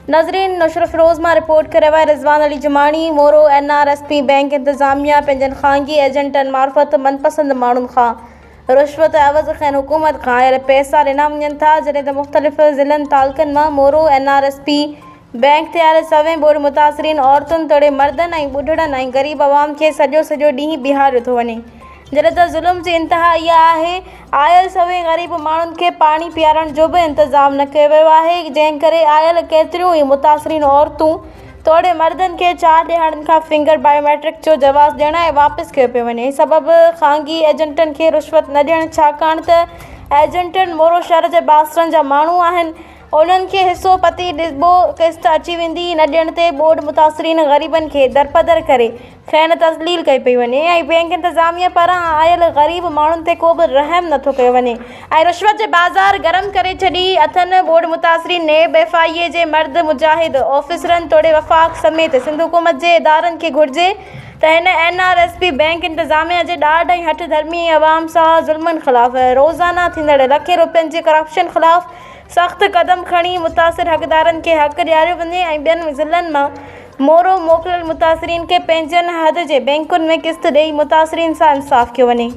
ناظرين نوشهروفيروز مان رپورٽ ڪري رهيو آهي Rizwan Ali Jamani, Moro N R S P bank انتظاميا پنهنجن خانگي ايجنٽن معرفت من پسند ماڻهن کان رشوت عيوض کين حڪومت کان آيل پئسا ڏنا وڃن ٿا جڏهن ته مختلف ضلعن تعلقن مان Moro N R S P bank تي آيل سوين ٻوڏ متاثرين عورتن توڙي مردن ۽ ٻڍڙن ۽ غريب عوام کي سڄو سڄو ڏينهن بيهاريو ٿو وڃي. جڏهن ته ظلم جي انتها اها آهي آيل سوين غريب ماڻهن کي پاڻي پيارڻ جو به انتظام نه ڪيو ويو آهي جنهن ڪري آيل ڪيتريون ئي متاثرين عورتون توڙي مردن کي چار ڏهاڙن کان فنگر بايوميٽرڪ جو جواز ڏيڻ ۽ واپس ڪيو پيو وڃي سبب خانگي ايجنٽن کي رشوت نه ڏيڻ ڇاڪاڻ ته ايجنٽن مورو شهر جي بااثرن جا ماڻهو آهن انهن کي حصو پتي ڏبو قسط اچي ويندي نه ڏيڻ تي ٻوڏ متاثرين غريبن کي درپدر ڪري کين تذليل ڪئي پئي وڃي ۽ بئنڪ انتظاميه پاران آيل غريب ماڻهن تي ڪو به رحم نٿو ڪيو وڃي ۽ رشوت جي بازار گرم ڪري ڇڏي اٿن. ٻوڏ متاثرين نيب، ايف I اي جي مرد مجاهد آفيسرن توڙي وفاق سميت سنڌ حڪومت جي ادارن کي گهرجي ته هن N R S P bank انتظاميه جي ڏاڍ ۽ هٺ ڌرمي ۽ عوام سان ظلمن خلاف روزانه ٿيندڙ لکين روپين جي ڪرپشن خلاف سخت قدم کڻي متاثر حقدارن کي حق ڏياريو وڃي ۽ ٻين ضلعن مان مورو موڪليل متاثرين کي پنهنجن حد جي بئنڪن ۾ قسط ڏئي متاثرين سان انصاف ڪيو وڃي.